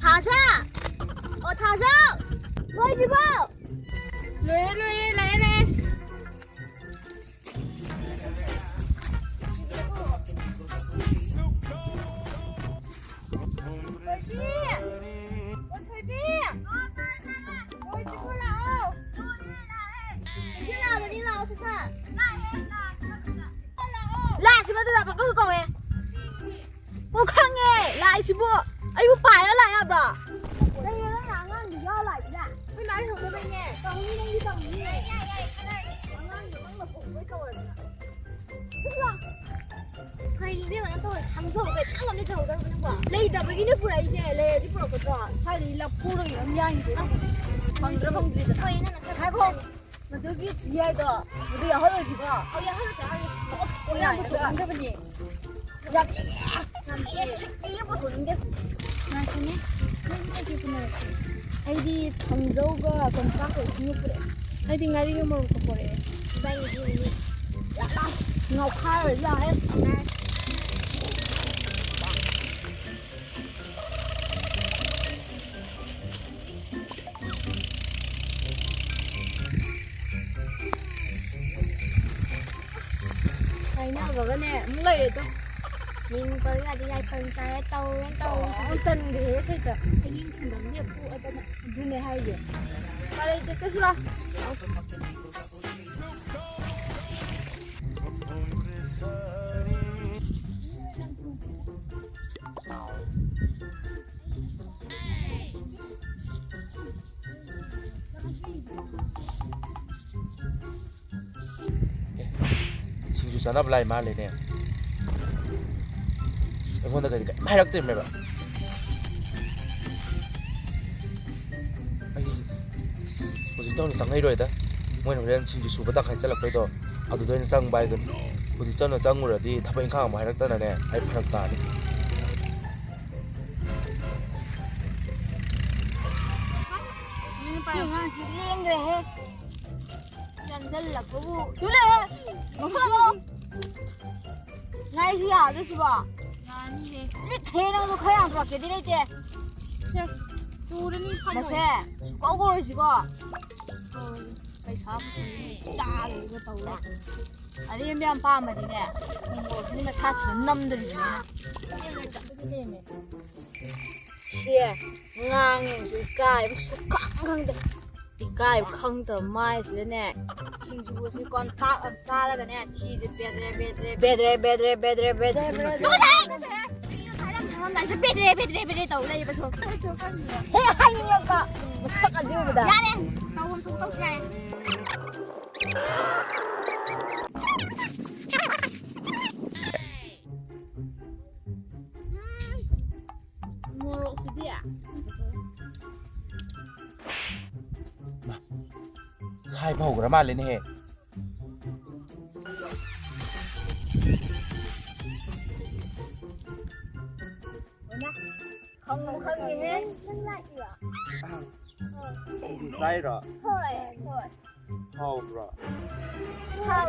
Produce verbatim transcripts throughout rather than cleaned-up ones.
ꯊꯥꯖ! ꯑꯣ, ꯊꯥꯖ! ꯂꯣꯏꯗ꯭ꯔꯤꯕꯣ? ꯂꯣꯏꯔꯦ, ꯂꯣꯏꯔꯦ, ꯂꯥꯛꯑꯦ, ꯂꯥꯛꯑꯦ꯫ ꯊꯣꯏꯕꯤ! ꯑꯣ, ꯊꯣꯏꯕꯤ! ꯂꯣꯏꯗ꯭ꯔꯤꯕꯣ, ꯂꯥꯛꯑꯣ꯫ ꯏꯆꯦ ꯂꯥꯛꯑꯕꯅꯤ, ꯂꯥꯛꯑꯣ, ꯁꯠ ꯁꯠ꯫ ꯂꯥꯛꯑꯣ, ꯂꯥꯛꯑꯣ꯫ ꯂꯥꯛꯑꯁꯤ ꯃꯗꯨꯗ ꯄꯪꯀꯧ ꯀꯧꯋꯦ꯫ ꯑꯣ, ꯈꯪꯉꯦ꯫ ꯂꯥꯛꯏꯁꯤꯕꯨ ꯑꯩꯕꯨ ꯄꯥꯏꯔ ꯂꯥꯛ ꯌꯥꯕ꯭ꯔꯣ? ꯀꯩꯅꯣ ꯅꯪꯅ ꯑꯉꯥꯡꯗꯤ ꯌꯥꯎꯔ ꯂꯥꯛꯏꯁꯤꯅ? ꯑꯩꯈꯣꯏ ꯃꯥꯏ ꯍꯧꯅꯕꯩꯅꯦ꯫ ꯇꯧꯅꯤ, ꯅꯪꯗꯤ ꯇꯧꯅꯤ꯫ ꯌꯥꯏ, ꯌꯥꯏ, ꯌꯥꯏ, ꯈꯟꯅꯔꯁꯤ꯫ ꯑꯉꯥꯡꯗꯣ ꯅꯪꯅ ꯍꯧꯕꯩ ꯇꯧꯔꯗꯅ꯫ ꯀꯩꯅꯣ ꯏꯕꯦꯝꯃ, ꯅꯪ ꯇꯧꯔꯤ ꯊꯥꯡꯖꯧ ꯀꯩ ꯊꯥꯡ ꯑꯃꯗꯤ ꯇꯧꯍꯧꯗꯕ ꯅꯪꯕꯣ? ꯂꯩꯇꯕꯒꯤꯅꯦ ꯄꯨꯔꯛꯏꯁꯦ꯫ ꯂꯩꯔꯗꯤ ꯄꯨꯔꯛꯀꯗ꯭ꯔꯣ? ꯁ꯭ꯋꯥꯏꯗꯒꯤ ꯂꯐꯨꯔꯒ ꯌꯥꯝ ꯌꯥꯡꯉꯤꯁꯦ꯫ ꯐꯪꯗ꯭ꯔꯥ ꯐꯪꯗ꯭ꯔꯤꯗ꯫ ꯍꯣꯏ, ꯅꯪꯅ ꯈꯔ ꯉꯥꯏꯈꯣ꯫ ꯃꯗꯨꯒꯤ ꯌꯥꯏꯗꯣ, ꯃꯗꯨ ꯌꯥꯎꯍꯜꯂꯣꯏꯁꯤꯀꯣ꯫ ꯑꯣ, ꯌꯥꯎꯍꯜꯂꯁꯦ, ꯌꯥꯎꯍꯜꯂꯁꯦ꯫ ꯑꯣ, ꯌꯥꯝ ꯄꯨꯊꯣꯛꯅꯤꯡꯗꯕꯅꯦ꯫ ꯌꯥꯗꯦ꯫ ꯌꯥꯝ ꯁꯤꯛꯑꯦ, ꯄꯨꯊꯣꯛꯅꯤꯡꯗꯦ꯫ ꯉꯥꯏꯈꯣꯅꯦ, ꯅꯪ ꯀꯩꯀꯩ ꯄꯨꯅꯔꯛꯀꯦ? ꯑꯩꯗꯤ ꯊꯥꯡꯖꯧꯒ ꯀꯣꯝꯄꯥꯛꯀ ꯏꯁꯤꯡꯒ ꯄꯨꯔꯛꯑꯦ꯫ ꯑꯩꯗꯤ ꯉꯥꯔꯤꯒ ꯃꯣꯔꯣꯛꯀ ꯄꯨꯔꯛꯑꯦ꯫ ꯏꯕꯥꯅꯤꯗꯤ ꯃꯤꯃꯤ꯫ ꯌꯥꯝ ꯉꯥꯎꯈꯥꯏꯔꯨꯔꯁꯤ ꯂꯥꯛꯑꯦ꯫ ꯍꯥꯏꯅꯕꯒꯅꯦ ꯑꯃꯨꯛ ꯂꯩꯔꯦ ꯑꯗꯣ꯫ ꯃꯤꯡ ꯄꯜ ꯌꯥꯗꯦ, ꯌꯥꯏꯐꯜ ꯆꯥꯏꯔꯦ, ꯇꯧꯔꯦꯅ ꯇꯧꯔꯤꯁꯤꯗꯤ꯫ ꯇꯟꯈ꯭ꯔꯦ ꯁꯩꯇ꯫ ꯍꯌꯦꯡ ꯊꯤꯟꯕ ꯃꯤ ꯄꯣꯛꯑꯗꯅ꯫ ꯑꯗꯨꯅꯦ ꯍꯥꯏꯁꯦ꯫ ꯎꯄꯥꯏ ꯂꯩꯇꯦ, ꯆꯠꯁꯤ ꯂꯥꯎ꯫ ꯁꯤꯡꯖꯨ ꯆꯥꯅꯕ ꯂꯥꯛꯏ ꯃꯥꯜꯂꯦꯅꯦ꯫ ꯑꯁ, ꯑꯩꯉꯣꯟꯗꯒꯗꯤ ꯀꯔꯤꯝ ꯍꯥꯏꯔꯛꯇ꯭ꯔꯤꯃꯦꯕ꯫ ꯑꯩ, ꯑꯁ, ꯍꯧꯖꯤꯛꯇ ꯍꯧꯅ ꯆꯪꯉꯛꯏꯔꯣꯏꯗ꯫ ꯃꯣꯏꯅ ꯍꯣꯔꯦꯟ ꯁꯤꯡꯖꯨ ꯁꯨꯕ ꯇꯪꯈꯥꯏ ꯆꯠꯂꯛꯄꯩꯗꯣ, ꯑꯗꯨꯗ ꯑꯣꯏꯅ ꯆꯪꯕ ꯍꯥꯏꯗꯨꯅꯤ꯫ ꯍꯧꯖꯤꯛꯇ ꯍꯧꯅ ꯆꯪꯉꯨꯔꯗꯤ ꯊꯕꯛ ꯏꯪꯈꯥꯡ ꯑꯃ ꯍꯥꯏꯔꯛꯇꯅꯅꯦ, ꯑꯩ ꯐꯔꯛ ꯇꯥꯅꯤ꯫ ꯑꯉꯥꯡꯁꯤ ꯂꯦꯡꯈ꯭ꯔꯦꯍꯦ꯫ ꯆꯪꯁꯤꯜꯂꯛꯄꯕꯨ꯫ ꯇꯨ ꯂꯩ꯫ ꯃꯁꯥꯗꯣ꯫ ꯉꯥꯏꯁꯤ ꯌꯥꯗ꯭ꯔꯣ ꯁꯤꯕꯣ? ꯌꯥꯅꯤꯍꯦ꯫ ꯂꯤꯛꯍꯦ ꯅꯪꯗꯣ ꯈꯔ ꯌꯥꯝ ꯄꯨꯔꯛꯀꯦꯗꯤ ꯂꯩꯇꯦ꯫ ꯁꯦ, ꯇꯨꯔꯅꯤ ꯈꯜꯂꯣ꯫ ꯃꯁꯦ, ꯁꯨꯀꯧ ꯀꯧꯔꯣꯏꯁꯤꯀꯣ꯫ ꯀꯧꯔꯣꯏ꯫ ꯄꯩꯁꯥ ꯆꯥꯔꯣꯏꯒ ꯇꯧꯔꯦ꯫ ꯑꯔꯦꯝꯕ ꯌꯥꯝ ꯄꯥꯝꯃꯗꯤꯅꯦ, ꯎꯃꯣꯔꯣꯛꯁꯤꯅ ꯃꯊꯥꯁꯤꯗ ꯅꯝꯗꯣꯔꯤꯕꯅꯤꯅꯦ꯫ ꯁꯦ, ꯉꯥꯡꯉꯦꯁꯨ ꯏꯀꯥꯏꯕ ꯁꯨꯛꯈꯪ ꯈꯪꯗꯦ꯫ ꯏꯀꯥꯏꯕ ꯈꯪꯗꯕ ꯃꯥꯏꯁꯤꯗꯅꯦ, ꯁꯤꯡꯖꯨꯁꯤ ꯀꯣꯟꯄꯥꯛ ꯑꯃ ꯆꯥꯔꯒꯅꯦ, ꯊꯤꯁꯦ ꯕꯦꯗ꯭ꯔꯦ, ꯕꯦꯗ꯭ꯔꯦ, ꯕꯦꯗ꯭ꯔꯦ, ꯕꯦꯗ꯭ꯔꯦ, ꯕꯦꯗ꯭ꯔꯦ, ꯕꯦꯗ꯭ꯔꯦ꯫ ꯇꯨꯀꯠꯆꯩ! ꯃꯤꯅ ꯊꯥꯏꯔꯝ ꯊꯥꯔꯝꯗꯥꯏꯁꯤꯗ ꯕꯦꯗ꯭ꯔꯦ, ꯕꯦꯗ꯭ꯔꯦ, ꯕꯦꯗ꯭ꯔꯦ ꯇꯧ ꯂꯩꯕ ꯁꯣꯝ꯫ ꯍꯦ, ꯍꯥꯏꯅꯤꯡꯉꯛꯄ ꯃꯁꯛ ꯑꯗꯨ ꯎꯕꯗ꯫ ꯌꯥꯔꯦ, ꯇꯧꯐꯝ ꯊꯣꯛꯄ ꯇꯧꯁꯤ ꯌꯥꯔꯦ꯫ ꯃꯣꯔꯣꯛꯁꯤꯗꯤ꯫ ꯁꯥꯏꯕ ꯍꯧꯈ꯭ꯔ ꯃꯥꯜꯂꯦꯅꯦꯍꯦ꯫ ꯈꯪꯕꯨ ꯈꯪꯉꯤꯍꯦ꯫ ꯁꯤꯡꯖꯨ ꯆꯥꯏꯔꯣ? ꯍꯣꯏ, ꯍꯣꯏ꯫ ꯍꯥꯎꯕ꯭ꯔꯣ? ꯍꯥꯎ꯫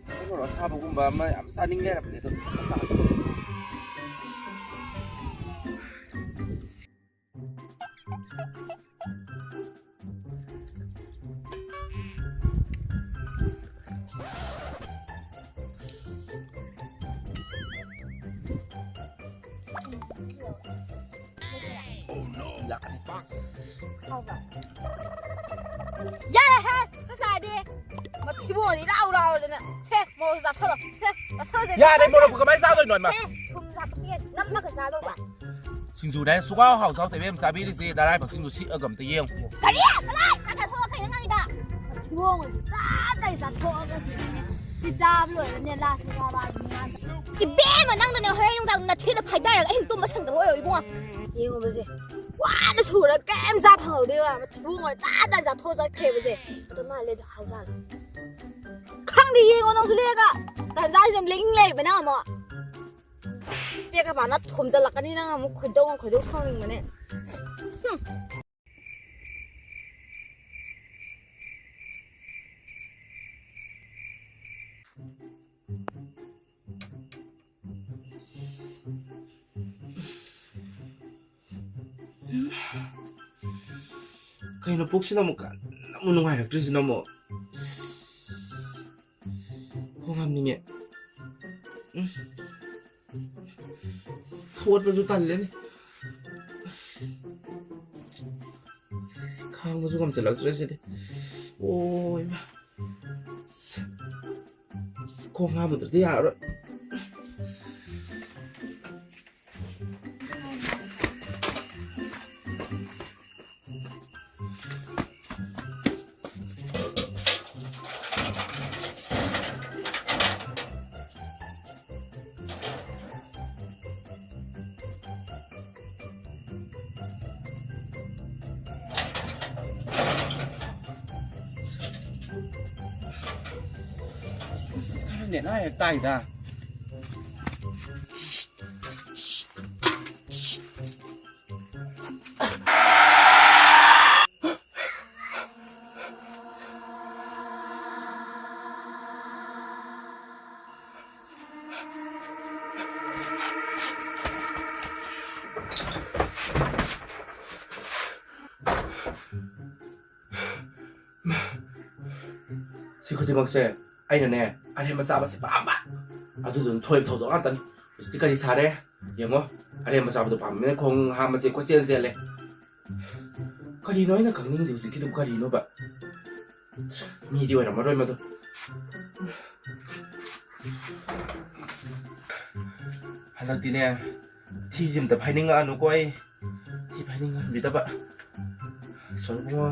ꯑꯩ ꯃꯣꯔꯣꯛ ꯑꯁꯥꯕꯒꯨꯝꯕ ꯑꯃ ꯌꯥꯝ ꯆꯥꯅꯤꯡ ꯂꯩꯔꯕꯅꯦ, ꯑꯗꯣ ꯑꯝꯇ ꯆꯥꯒꯦ꯫ ꯌꯥꯔꯦꯍꯦ! ꯉꯁꯥꯏꯗꯤ ꯃꯊꯤꯕꯣꯡꯗꯤ ꯏꯔꯥꯎ ꯂꯥꯎꯔꯗꯅ꯫ ꯁꯦ, ꯃꯣꯔꯣꯛ ꯆꯥꯁꯜꯂꯣ꯫ ꯁꯦ, ꯆꯥꯁꯜꯂꯁꯦ, ꯌꯥꯔꯦ, ꯆꯥꯁꯜꯂꯁꯦ꯫ ꯃꯣꯔꯣꯛꯄꯨ ꯀꯃꯥꯏꯅ ꯆꯥꯗꯣꯏꯅꯣ, ꯏꯃꯥ? ꯁꯦ, ꯊꯨꯝ ꯍꯥꯞꯄꯒꯦ, ꯅꯝꯃꯒ ꯆꯥꯗꯧꯕ꯫ ꯁꯤꯡꯖꯨꯅꯦ ꯁꯨꯛꯍꯥꯎ ꯍꯥꯎ ꯆꯥꯎ ꯇꯧꯕ ꯌꯥꯝ ꯆꯥꯕꯤꯔꯤꯁꯦ, ꯅꯔꯥꯏꯕꯛꯁꯤꯡꯗꯨ ꯁꯤꯛꯑꯒ ꯑꯝꯇ ꯌꯦꯡꯉꯨ꯫ ꯀꯔꯤ? ꯆꯠꯂꯣ! ꯆꯥ ꯆꯥꯊꯣꯛꯑꯣ, ꯀꯩꯅꯣ ꯉꯥꯡꯉꯤꯗꯣ? ꯃꯊꯤꯕꯣꯡ ꯑꯣꯏꯅ ꯆꯥꯗ꯭ꯔꯤ, ꯆꯥꯊꯣꯛꯑꯒ ꯁꯤꯅꯦ꯫ ꯁꯤ ꯆꯥꯕ ꯂꯣꯏꯔꯒꯅꯦ, ꯂꯥꯁ ꯆꯥꯕ ꯑꯗꯨꯝ ꯉꯥꯡꯉꯦ꯫ ꯏꯕꯦꯝꯃ, ꯅꯪꯅꯅꯦ ꯍꯣꯔꯦꯟ ꯅꯨꯡꯗꯥꯡ ꯅꯊꯤꯗ ꯐꯥꯏꯗꯔꯒ ꯑꯍꯤꯡ ꯇꯨꯝꯕ ꯁꯪꯗꯕ ꯑꯣꯏꯔꯣ ꯏꯕꯨꯡꯉꯣ꯫ ꯌꯦꯡꯉꯨꯕꯁꯦ, ꯋꯥꯅ ꯁꯨꯔ ꯀꯩꯝ ꯆꯥ ꯐꯪꯍꯧꯗꯦꯕ, ꯃꯊꯤꯕꯣꯡ ꯑꯣꯏꯅ ꯇꯥ ꯇꯥ ꯆꯥꯊꯣꯛꯑ ꯆꯠꯈ꯭ꯔꯦꯕꯁꯦ꯫ ꯑꯗꯣ ꯃꯥ ꯂꯩꯗꯣ ꯍꯥꯎꯖꯥꯠꯂꯣ? ꯈꯪꯗꯦ, ꯌꯦꯡꯉꯣ ꯅꯪꯁꯨ ꯂꯦꯛꯑꯒ꯫ ꯇꯟꯖꯥꯁꯤꯗ ꯂꯦꯛꯅꯤꯡ ꯂꯩꯕ ꯅꯪ ꯑꯃꯨꯛ꯫ ꯏꯁꯄꯦꯛꯀ ꯄꯥꯅ ꯊꯣꯝꯖꯤꯜꯂꯛꯀꯅꯤ ꯅꯪ ꯑꯃꯨꯛ, ꯈꯣꯏꯗꯧ ꯈꯣꯏꯗꯧ ꯁꯥꯎꯅꯤꯡꯕꯅꯦ꯫ ꯍꯨꯝ꯫ ꯀꯩꯅꯣ ꯄꯨꯛꯁꯤꯅ ꯑꯃꯨꯛ ꯀꯟꯅ ꯑꯃꯨꯛ ꯅꯨꯡꯉꯥꯏꯔꯛꯇ꯭ꯔꯤꯁꯤꯅ ꯑꯃꯨꯛ? ꯈꯣꯡ ꯍꯥꯝꯅꯤꯡꯉꯦ꯫ ꯎꯝ꯫ ꯊꯣꯠꯄꯁꯨ ꯇꯜꯂꯦꯅꯦ꯫ ꯈꯥꯡꯕꯁꯨ ꯉꯝꯁꯤꯜꯂꯛꯇ꯭ꯔꯦ ꯁꯤꯗꯤ꯫ ꯑꯣ ꯏꯃꯥ꯫ ꯈꯣꯡ ꯍꯥꯝꯃꯨꯗ꯭ꯔꯗꯤ ꯌꯥꯔꯔꯣꯏ꯫ ꯑꯁ, ꯈꯔ ꯅꯦꯠꯅ ꯍꯦꯛ ꯇꯥꯏꯗ꯫ ꯁꯤ ꯈꯨꯗꯤꯡꯃꯛꯁꯦ ꯑꯩꯅꯅꯦ, ꯑꯔꯦꯝꯕ ꯆꯥꯕꯁꯦ ꯄꯥꯝꯕ꯫ ꯑꯗꯨꯗꯨꯅ ꯊꯣꯛꯏꯕ ꯊꯧꯗꯣꯛ ꯉꯥꯛꯇꯅꯤ꯫ ꯍꯧꯖꯤꯛꯇꯤ ꯀꯔꯤ ꯁꯥꯔꯦ? ꯌꯦꯡꯉꯣ, ꯑꯔꯦꯝꯕ ꯆꯥꯕꯗꯣ ꯄꯥꯝꯕꯅꯤꯅ ꯈꯣꯡ ꯍꯥꯝꯕꯁꯦ ꯀꯣꯏꯆꯦꯜ ꯆꯦꯜꯂꯦ꯫ ꯀꯔꯤꯅꯣ ꯑꯩꯅ ꯈꯪꯅꯤꯡꯉꯤꯗꯤ ꯍꯧꯖꯤꯛꯀꯤꯗꯨꯕꯨ ꯀꯔꯤꯅꯣꯕ? ꯃꯤꯗꯤ ꯑꯣꯏꯔꯝꯃꯔꯣꯏ ꯃꯗꯨ꯫ ꯍꯟꯗꯛꯇꯤꯅꯦ, ꯊꯤꯁꯤ ꯑꯝꯇ ꯐꯥꯏꯅꯤꯡꯉꯛꯑꯅꯨꯀꯣ ꯑꯩ꯫ ꯊꯤ ꯐꯥꯏꯅꯤꯡꯍꯟꯕꯤꯗꯕ꯫ ꯁꯣꯔ ꯏꯕꯨꯡꯉꯣ,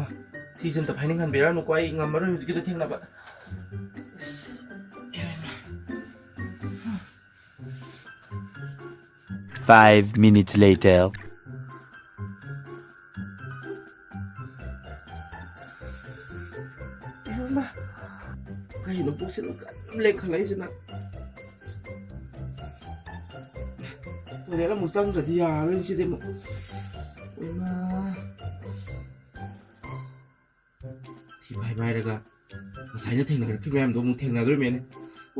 ꯊꯤꯁꯤ ꯑꯝꯇ ꯐꯥꯏꯅꯤꯡꯍꯟꯕꯤꯔꯛꯑꯅꯨꯀꯣ ꯑꯩ ꯉꯝꯃꯔꯣꯏ ꯍꯧꯖꯤꯛꯀꯤꯗꯣ ꯊꯦꯡꯅꯕ꯫ Five minutes later. ꯏꯃꯥ, ꯀꯩꯅꯣ ꯄꯨꯛꯁꯤꯅ ꯀꯟꯅ ꯂꯦꯡꯈꯠꯂꯛꯏꯁꯤꯅ? ꯇꯣꯏꯂꯦꯠ ꯑꯃꯨꯛ ꯆꯪꯗ꯭ꯔꯗꯤ ꯌꯥꯔꯔꯣꯏ ꯁꯤꯗꯤ ꯑꯃꯨꯛ꯫ ꯏꯃꯥ꯫ ꯊꯤ ꯐꯥꯏꯕ ꯍꯥꯏꯔꯒ ꯉꯁꯥꯏꯅ ꯊꯦꯡꯅꯔꯛꯈꯤꯕ ꯃꯌꯥꯝꯗꯣ ꯑꯃꯨꯛ ꯊꯦꯡꯅꯗꯣꯔꯤꯃꯦꯅꯦ꯫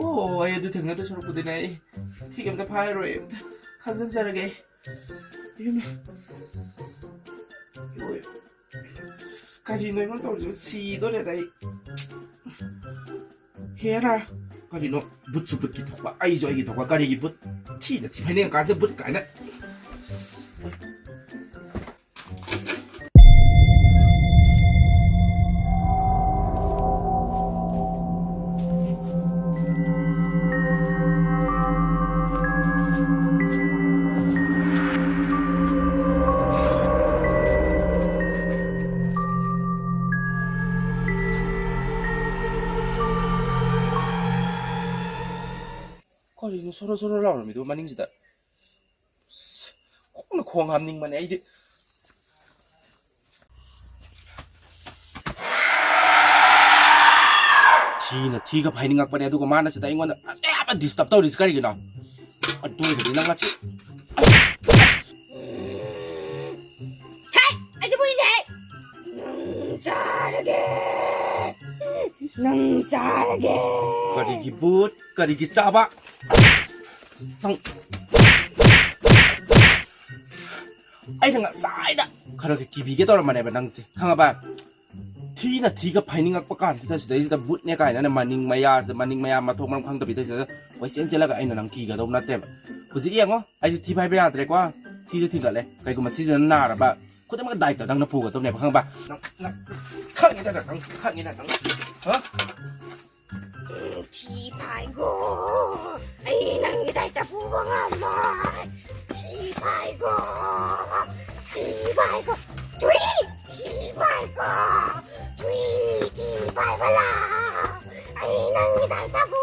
ꯑꯣ, ꯑꯩ ꯑꯗꯨ ꯊꯦꯡꯅꯗꯣꯏ ꯁꯔꯨꯛꯄꯨꯗꯤꯅꯦ, ꯑꯩ ꯊꯤ ꯑꯝꯇ ꯐꯥꯏꯔꯔꯣꯏ, ꯑꯝꯇ꯫ ꯈꯟꯖꯟꯖꯔꯒꯦ ꯑꯩ꯫ ꯏꯕꯦꯝꯃ꯫ ꯂꯣꯏ-, ꯑꯁ, ꯀꯔꯤꯅꯣ ꯑꯩꯉꯣꯟꯗ ꯇꯧꯔꯤꯁꯤꯕꯨ? ꯁꯤꯗꯣꯔꯦꯗ ꯑꯩ꯫ ꯍꯦꯔꯥ꯫ ꯀꯔꯤꯅꯣ? ꯕꯨꯠꯁꯨ ꯕꯨꯠꯀꯤ ꯊꯣꯛꯄ, ꯑꯩꯁꯨ ꯑꯩꯒꯤ ꯊꯣꯛꯄ꯫ ꯀꯔꯤꯒꯤ ꯕꯨꯠ? ꯊꯤꯅ ꯊꯤ ꯐꯥꯏꯅꯤꯡꯉꯀꯥꯟꯁꯤꯗ ꯕꯨꯠ ꯀꯥꯏꯅ꯫ ꯀꯔꯤꯅꯣ ꯁꯣꯔꯣ ꯁꯣꯔꯣ ꯂꯥꯎꯔꯝꯃꯤꯗꯨ ꯃꯅꯤꯡꯁꯤꯗ? ꯑꯁ, ꯈꯣꯡꯅ ꯈꯣꯡ ꯍꯥꯝꯅꯤꯡꯕꯅꯦ ꯑꯩꯗꯤ꯫ ꯊꯤꯅ ꯊꯤꯒ ꯐꯥꯏꯅꯤꯡꯉꯛꯄꯅꯦ, ꯑꯗꯨꯒ ꯃꯥꯅ ꯁꯤꯗ ꯑꯩꯉꯣꯟꯗ ꯑꯗꯨꯛ ꯌꯥꯝꯅ disturb ꯇꯧꯔꯤꯁꯤ ꯀꯔꯤꯒꯤꯅꯣ? ꯑꯗꯨ ꯑꯣꯏꯔꯗꯤ ꯅꯪ ꯉꯁꯤ ꯍꯦ! ꯑꯩꯁꯦ ꯕꯨꯠꯅꯦ ꯍꯦ! ꯅꯪ ꯆꯥꯔꯒꯦ! ꯅꯪ ꯆꯥꯔꯒꯦ! ꯀꯔꯤꯒꯤ ꯕꯨꯠ? ꯀꯔꯤꯒꯤ ꯆꯥꯕ? ꯅꯪ, ꯑꯩꯅ ꯉꯁꯥꯏꯗ ꯈꯔ ꯈꯔ ꯀꯤꯕꯤꯒꯦ ꯇꯧꯔꯝꯕꯅꯦꯕ ꯅꯪꯁꯦ, ꯈꯪꯉꯕ? ꯊꯤꯅ ꯊꯤꯒ ꯐꯥꯏꯅꯤꯡꯉꯛꯄ ꯀꯥꯟꯁꯤꯗ, ꯁꯤꯗꯩꯁꯤꯗ ꯕꯨꯠꯅꯦ ꯀꯥꯏꯅꯅꯦ, ꯃꯅꯤꯡ ꯃꯌꯥꯁꯤꯗ, ꯃꯅꯤꯡ ꯃꯌꯥ ꯃꯊꯣꯡ ꯃꯔꯝ ꯈꯪꯗꯕꯤꯗ ꯁꯤꯗ ꯀꯣꯏꯆꯦꯟ ꯆꯦꯜꯂꯒ ꯑꯩꯅ ꯅꯪ ꯀꯤꯒꯗꯧꯕ ꯅꯠꯇꯦꯕ꯫ ꯍꯧꯖꯤꯛ ꯌꯦꯡꯉꯣ, ꯑꯩꯁꯦ ꯊꯤ ꯐꯥꯏꯕ ꯌꯥꯗ꯭ꯔꯦꯀꯣ, ꯊꯤꯗ ꯊꯤꯡꯒꯠꯂꯦ꯫ ꯀꯩꯒꯨꯝꯕ ꯁꯤꯗꯅ ꯅꯥꯔꯕ, ꯈꯨꯗꯤꯡꯃꯛ ꯗꯥꯏꯇ ꯅꯪꯅ ꯄꯨꯒꯗꯧꯅꯦꯕ, ꯈꯪꯕ? ꯅꯪ, ꯅꯪ, ꯈꯪꯉꯤꯗꯅ ꯅꯪ, ꯈꯪꯉꯤꯗꯅ ꯅꯪ, ꯍꯥ? ꯊꯤ ꯐꯥꯏꯒꯣ, ꯑꯩ ꯅꯪꯒꯤ ꯗꯥꯏꯇ ꯄꯨꯕ ꯉꯝꯃꯣꯏ꯫ ꯊꯤ ꯐꯥꯏꯒꯣ, ꯊꯤ ꯐꯥꯏꯒꯣ, ꯊꯨꯏ! ꯊꯤ ꯐꯥꯏꯒꯣ, ꯊꯨꯏ! ꯊꯤ ꯐꯥꯏꯕ ꯂꯥꯛꯑꯣ꯫ ꯑꯩ ꯅꯪꯒꯤ ꯗꯥꯏꯇ ꯄꯨ